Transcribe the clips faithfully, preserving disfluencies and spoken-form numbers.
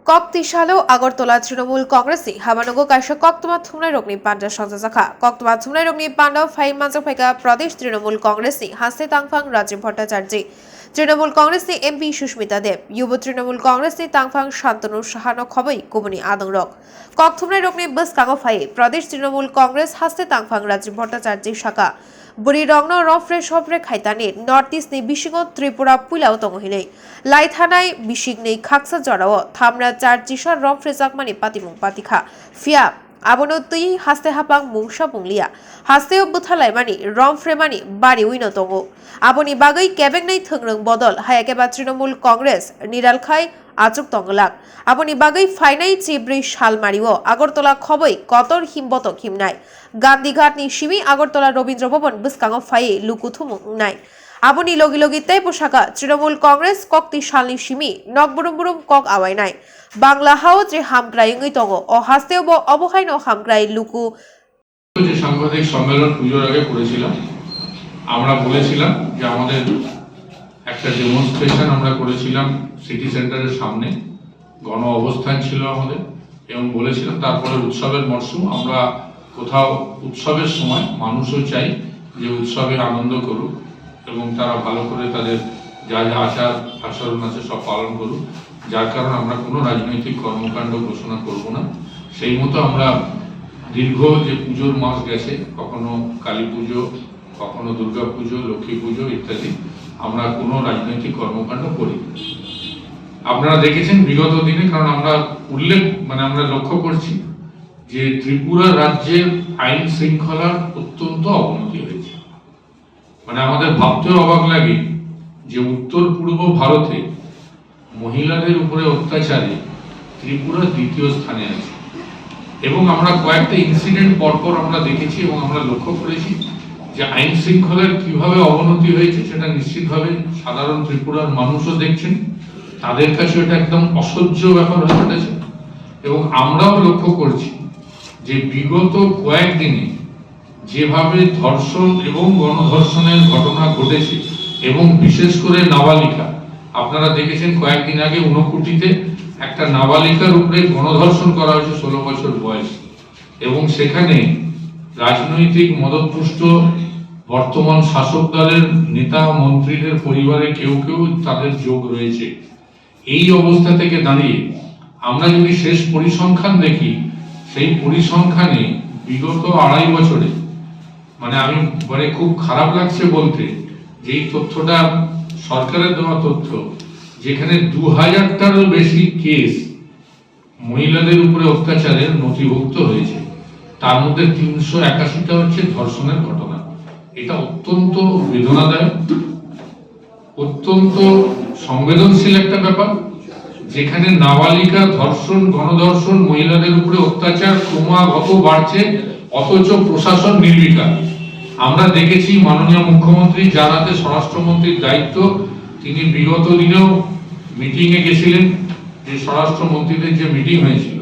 Kok tisalo Agartala Trinamool Congress ni habanogo kaisa koktwma thumnairokni panda songchajakha. Koktwma thumnairokni panda phai manjakphaikha Pradesh Trinamool Congress ni haste tangphang Rajiv Bhattacharjee, Trinamool Congress ni M P Sushmita Dev, Yubo Trinamool Congress ni tangphang Shantanu Sahano khoboi kubuni adongrok. Kok thumnairokni bwskango phai Pradesh Trinamool Congress haste tangphang Rajiv Bhattacharjee saka, bwrwirokno ropre sopre khaitani North East ni bisingo Tripura puilao tongo hinwi. Laithanai bisikni khaksa jorao thamra char chisa romphrejakmani patimung patikha. Phiya abono twi haste hapang mungsa pungliya. Hasteo bwthalaimani, romphre mani bariwino tongo. Aboni bagwi kebeknai thwngrwng bodol, hayakhe ba Trinamool Congress niralkhai achuk tongglak. Aboni bagwi phainai chibrwi salmario Agartala khoboi kotor himbotok himnai. Gandhighat ni simi Agartala Rabindra Bhavan bwskango phaiwi lukuthumung wngnai. Aboni logi logi tei bwsaka Trinamool Congress kokti salni simi nok burum burum kok awainai. Bangla hao je hamkrai wngwi tongo, o hasteo bo obo haino hamkrai luku. যে সাংবাদিক সম্মেলন পুজোর আগে করেছিলাম, আমরা বলেছিলাম যে আমাদের একটা ডেমনস্ট্রেশন আমরা করেছিলাম সিটি সেন্টারের সামনে, গণ অবস্থান ছিল আমাদের, এবং বলেছিলাম তারপরে উৎসবের মরশুম, আমরা কোথাও উৎসবের সময় মানুষও চাই যে উৎসবে আনন্দ করুক এবং তারা ভালো করে তাদের যা যা আচার আচরণ আছে সব পালন করুক, যার কারণে আমরা কোনো রাজনৈতিক কর্মকাণ্ড ঘোষণা করব না। সেই মতো আমরা দীর্ঘ যে পুজোর মাস গেছে, কখনো কালী পুজো, কখনো দুর্গা পুজো, লক্ষ্মী পুজো ইত্যাদি, আমরা কোনো রাজনৈতিক কর্মকাণ্ড করি না। আপনারা দেখেছেন বিগত দিনে, কারণ আমরা উল্লেখ, মানে, আমরা লক্ষ্য করছি যে ত্রিপুরা রাজ্যের আইন শৃঙ্খলার অত্যন্ত অবনতি হয়েছে। মানে, আমাদের ভাবতেও অবাক লাগে যে উত্তর পূর্ব ভারতে মহিলাদের উপরে অত্যাচারে ত্রিপুরা দ্বিতীয় স্থানে আছে। এবং আমরা কয়েকটা ইনসিডেন্ট পরপর আমরা দেখেছি এবং আমরা লক্ষ্য করেছি যে আইন শৃঙ্খলার কিভাবে অবনতি হয়েছে, সেটা নিশ্চিতভাবে সাধারণ ত্রিপুরার মানুষও দেখছেন, তাদের কাছে এটা একদম অসহ্য ব্যাপার হয়ে উঠেছে। এবং আমরাও লক্ষ্য করছি যে বিগত কয়েকদিনে যেভাবে ধর্ষণ এবং গণধর্ষণের ঘটনা ঘটেছে, এবং বিশেষ করে নাবালিকা, আপনারা দেখেছেন কয়েকদিন আগে ঊনকোটিতে একটা নাবালিকার উপরে গণধর্ষণ করা হয়েছে, ষোলো বছর বয়স, এবং সেখানে রাজনৈতিক মদতপুষ্ট বর্তমান শাসক দলের নেতা মন্ত্রীদের পরিবারে কেউ কেউ তাদের যোগ রয়েছে। এই অবস্থা থেকে দাঁড়িয়ে আমরা যদি শেষ পরিসংখ্যান দেখি, সেই পরিসংখ্যানে বিগত আড়াই বছরে, মানে, আমি, মানে, খুব খারাপ লাগছে বলতে, যেই তথ্যটা সরকারের দেওয়া তথ্য, যেখানে দু হাজারটারও বেশি কেস মহিলাদের উপরে অত্যাচারের নথিভুক্ত হয়েছে, তার মধ্যে তিনশো একাশিটা হচ্ছে ধর্ষণের ঘটনা। এটা অত্যন্ত বেদনাদায়ক, অত্যন্ত সংবেদনশীল একটা ব্যাপার, যেখানে নাবালিকা ধর্ষণ, গণধর্ষণ, মহিলাদের উপরে অত্যাচার ক্রমাগত বাড়ছে, অথচ প্রশাসন নির্বিকার। আমরা দেখেছি মাননীয় মুখ্যমন্ত্রী, যার হাতে স্বরাষ্ট্রমন্ত্রীর দায়িত্ব, তিনি বিগত দিনেও মিটিংয়ে গেছিলেন, যে স্বরাষ্ট্রমন্ত্রীদের যে মিটিং হয়েছিল,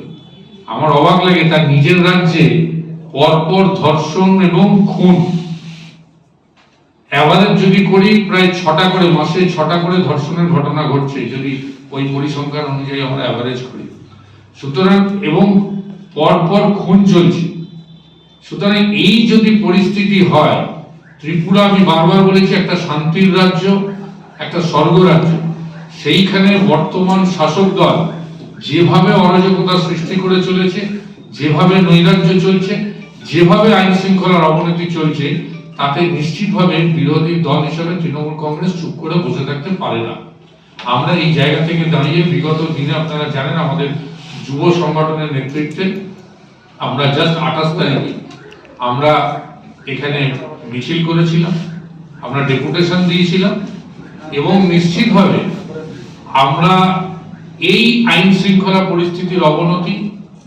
আমার অবাক লাগে, তার নিজের রাজ্যে পরপর ধর্ষণ এবং খুন অ্যাভারেজ যদি করি, প্রায় ছটা করে, মাসে ছটা করে ধর্ষণের ঘটনা ঘটছে, যদি ওই পরিসংখ্যান অনুযায়ী আমরা অ্যাভারেজ করি। সুতরাং, এবং পরপর খুন চলছে। সুতরাং, এই যদি পরিস্থিতি হয়, ত্রিপুরা, আমি বারবার বলেছি, একটা শান্তির রাজ্য, একটা স্বর্গ রাজ্য, সেইখানে বর্তমান শাসক দল যেভাবে অরাজকতা সৃষ্টি করে চলেছে, যেভাবে নৈরাজ্য চলছে, যেভাবে আইন শৃঙ্খলার অবনতি চলছে, তাতে নিশ্চিতভাবে বিরোধী দল হিসেবে তৃণমূল কংগ্রেস চুপ করে বসে থাকতে পারে না। আমরা এই জায়গা থেকে দাঁড়িয়ে বিগত দিনে, আপনারা জানেন, আমাদের যুব সংগঠনের নেতৃত্বে আমরা জাস্ট আঠাশ তারিখে আমরা এখানে মিছিল করেছিলাম, আমরা ডেপুটেশন দিয়েছিলাম, এবং নিশ্চিতভাবে আমরা এই আইন শৃঙ্খলা পরিস্থিতির অবনতি,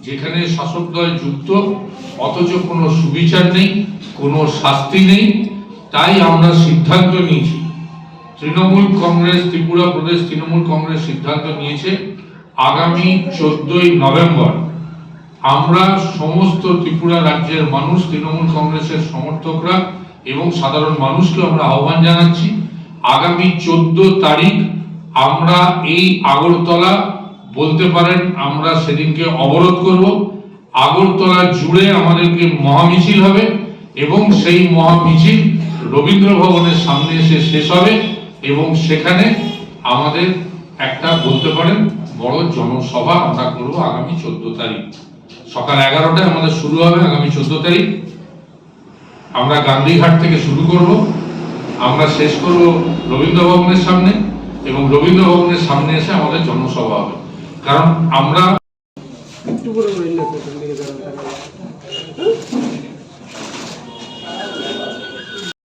যেখানে শাসক দল যুক্ত, অথচ কোনো সুবিচার নেই, কোনো শাস্তি নেই, তাই আমরা সিদ্ধান্ত নিয়েছি, তৃণমূল কংগ্রেস, ত্রিপুরা প্রদেশ তৃণমূল কংগ্রেস সিদ্ধান্ত নিয়েছে আগামী চোদ্দই নভেম্বর আমরা সমস্ত ত্রিপুরা রাজ্যের মানুষ, তৃণমূল কংগ্রেসের সমর্থকরা এবং সাধারণ মানুষকে আমরা আহ্বান জানাচ্ছি, আগামী চোদ্দ তারিখ আমরা এই আগরতলা বলতে পারেন, আমরা সেদিনকে অবরোধ করব। আগরতলা জুড়ে আমাদেরকে মহামিছিল হবে এবং সেই মহামিছিল রবীন্দ্র ভবনের সামনে এসে শেষ হবে এবং সেখানে আমাদের একটা, বলতে পারেন, বড় জনসভা আমরা করব আগামী চোদ্দ তারিখ। সকাল এগারোটায় আমাদের শুরু হবে আগামী চোদ্দ তারিখ। আমরা গান্ধীঘাট থেকে শুরু করব, আমরা শেষ করব রবীন্দ্র ভবনের সামনে এবং রবীন্দ্র ভবনের সামনে এসে আমাদের জনসভা হবে। কারণ আমরা একটু করে রইল তো, কোন দিকে যাবেন তারা?